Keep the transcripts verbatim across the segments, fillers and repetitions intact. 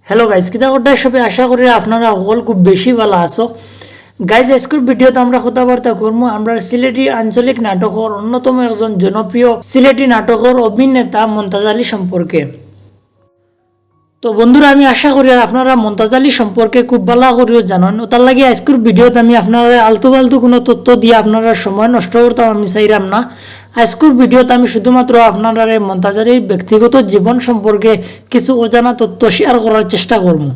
Hello guys, কিতা করতায় সবে? আশা করি আপনারা হকল খুব বেশি ভালা আছো। গাইস, আইজকুর ভিডিওত আমরা কথাবার্তা করমু আমরার সিলেটি আঞ্চলিক নাটকর অন্যতম একজন জনপ্রিয় সিলেটি নাটকর অভিনেতা মন্তাজ আলী সম্পর্কে। তো বন্ধুরা, আমি আশা করি আর আপনারা মন্তাজ আলী সম্পর্কে খুব ভালা করিও জানইন। ওটার লাগি আইজকুর ভিডিওত আমি আপনারা আলতু ফালতু কোনো তথ্য দিয়া আপনারা সময় নষ্ট করতাম আমি চাইরাম না। আইজকুর ভিডিওত আমি শুধুমাত্র আপনারারে মন্তাজ আলীর ব্যক্তিগত জীবন সম্পর্কে কিছু অজানা তথ্য শেয়ার করার চেষ্টা করমু।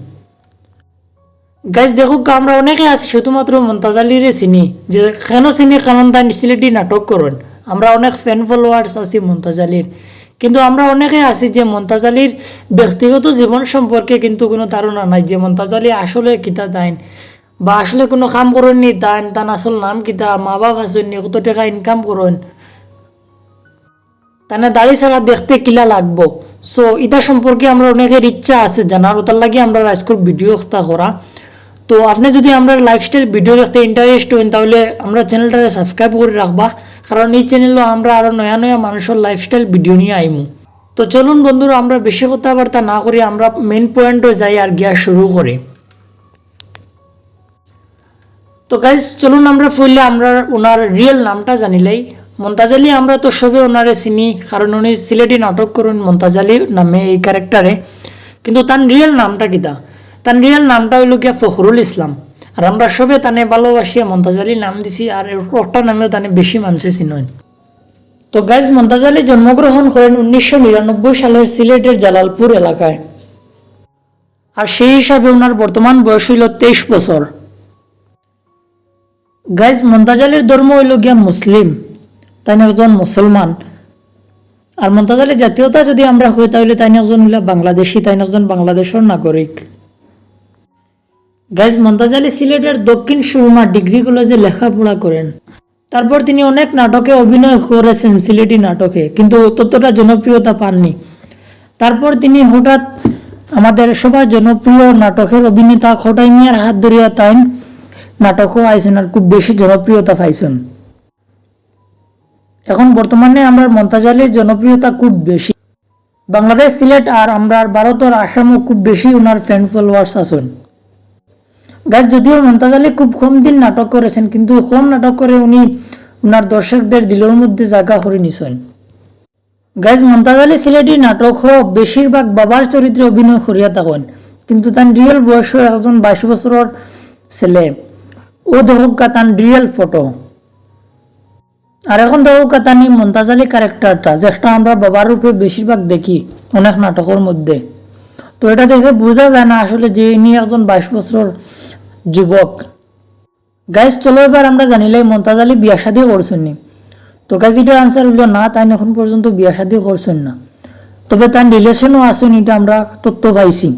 গাইস, দেখউক্কা, আমরা অনেকে আছি শুধুমাত্র মন্তাজ আলীরে চিনি। যে কেন চিনি? কারণ তাইন সিলেটি নাটক করইন। আমরা অনেক ফ্যান ফলোয়ার্স আছি মন্তাজ আলীর, কিন্তু আমরা অনেকে আছি যে মন্তাজ আলীর ব্যক্তিগত জীবন সম্পর্কে কিন্তু কোনো ধারণা নাই, যে মন্তাজ আলী আসলে কিতা তাইন, বা আসলে কোনো কাম করইন নি তাইন, তান আসল নাম কিতা, মা বাপ আছইন নি, কত টেকা ইনকাম করইন, তানে দাড়ি ছাড়া দেখতে কিলা লাগবো। সো ইটা সম্পর্কে আমরা অনেকের ইচ্ছা আছে জানার, ওটার লাগি আমরা আইজকুর ভিডিও একটা করা। তো আপনি যদি আমরার লাইফস্টাইল ভিডিও দেখতে ইন্টারেস্ট হইন, তাহলে আমরার চ্যানেলটারে সাবস্ক্রাইব করি রাখবা, কারণ এই চ্যানেলো আমরা আরো নয়া নয়া মানুষর লাইফস্টাইল ভিডিও নিয়া আইমু। তো চলুন বন্ধুরা, আমরা বেশি কথাবার্তা না করি, আমরা মেইন পয়েন্টও যাই আর গিয়া শুরু করি। তো গাইস, চলুন আমরা পইলা আমরা ওনার রিয়েল নামটা জানিলাই। মন্তাজ আলী আমরা তো সবে ওনারে চিনি, কারণ উনি সিলেটি নাটক করইন মন্তাজ আলী নামে এই ক্যারেক্টারে। কিন্তু তান রিয়েল নামটা কিতা? তান রিয়েল নামটা অইলো গিয়া ফখরুল ইসলাম। আর আমরা সবে তানে ভালোবাসিয়া মন্তাজ আলী নাম দিছি, আর ওটার নামেও তানে বেশি মানষে চিনইন। তো গাইস, মন্তাজ আলী জন্মগ্রহণ করেন উনিশশো নিরানব্বই সালের সিলেটের জালালপুর এলাকায়। আর সেই হিসাবে ওনার বর্তমান বয়স অইলো তেইশ বছর। গাইস, মন্তাজ আলীর ধর্ম অইলো গিয়া মুসলিম, তাইন একজন মুসলমান। আর মন্তাজ আলীর জাতীয়তা যদি আমরা কই, তাহলে তাইন একজন অইলা বাংলাদেশি, তাইন একজন বাংলাদেশর নাগরিক। গাইস, মন্তাজ আলী সিলেটের দক্ষিণ সুরমা ডিগ্রি কলেজে লেখাপড়া করেন। তারপর তিনি অনেক নাটকে অভিনয় করেছেন, সিলেটি নাটকে, কিন্তু ততটা জনপ্রিয়তা পাননি। তারপর তিনি হঠাৎ আমাদের সবার জনপ্রিয় নাটকের অভিনেতা খটাই মিয়ার হাত ধরিয়া তাইন নাটকও আইছইন আর খুব বেশি জনপ্রিয়তা পাইছইন। এখন বর্তমানে আমরার মন্তাজ আলীর জনপ্রিয়তা খুব বেশি। বাংলাদেশ, সিলেট আর আমরার ভারতর আসামও খুব বেশি ওনার ফ্যান ফলোয়ার্স আছইন। গাইস, যদিও মন্তাজ আলী খুব কম দিন নাটক করেছেন, কিন্তু কম নাটক করে উনি ওনার দর্শকদের দিলর মধ্যে জাগা করি নিছইন। গাইস, মন্তাজ আলী সিলেটি নাটকো বেশিরভাগ বাবার চরিত্রে অভিনয় করিয়া থাকইন, কিন্তু তান রিয়েল বয়স একজন বাইশ বছরর ছেলে। ও দেখউক্কা তান রিয়েল ফটো। আর এখন দেখউক্কা তান ই মন্তাজ আলী ক্যারেক্টারটা, যেটা আমরা বাবার রূপে বেশিরভাগ দেখি অনেক নাটকর মধ্যে। তো এটা দেখে বুঝা যায় না আসলে যে ইনি একজন বাইশ বছরর যুবক। গাইস, চলো এবার আমরা জানিলাই মন্তাজ আলী বিয়া শাদী করছইন নি। তো গাইস, এটার আনসার অইলো না, তাইন এখন পর্যন্ত বিয়া শাদী করছইন না। তবে তান রিলেশনও আছইন, এটা আমরা তথ্য পাইছি।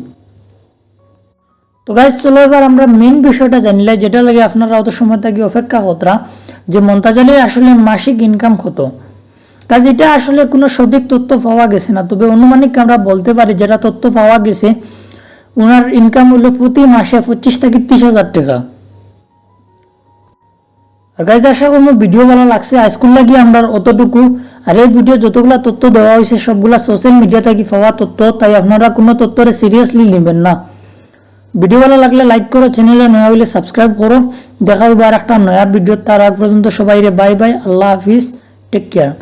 তো গাইস, চলো এবার আমরা মেইন বিষয়টা জানিলাই, যেটা লাগি আপনারা অত সময় থাকি অপেক্ষা কররা, যে মন্তাজ আলীর আসলে মাসিক ইনকাম কত। গাইস, এটা আসলে কোনো সঠিক তথ্য পাওয়া গেছে না, তবে আনুমানিক আমরা বলতে পারি, যেটা তথ্য পাওয়া গেছে, ওনার ইনকাম অইলো প্রতি মাসে পঁচিশ থাকি তিরিশ হাজার টেকা। আর গাইস, আশা করমু ভিডিও ভালা লাগছে। আইজকুর লাগি আমরার অতটুকু। আর এই ভিডিও যতগুলা তথ্য দেওয়া হইছে, সবগুলা সোশ্যাল মিডিয়া থাকি পাওয়া তথ্য, তাই আপনারা কোনো তথ্যরে সিরিয়াসলি নিবেন না। ভিডিও ভালা লাগলে লাইক করো, চ্যানেলে নয়া অইলে সাবস্ক্রাইব করো। দেখা অইবো আর একটা নয়া ভিডিও। তার আগ পর্যন্ত সবাইরে বাই বাই, আল্লাহ হাফিজ, টেক কেয়ার।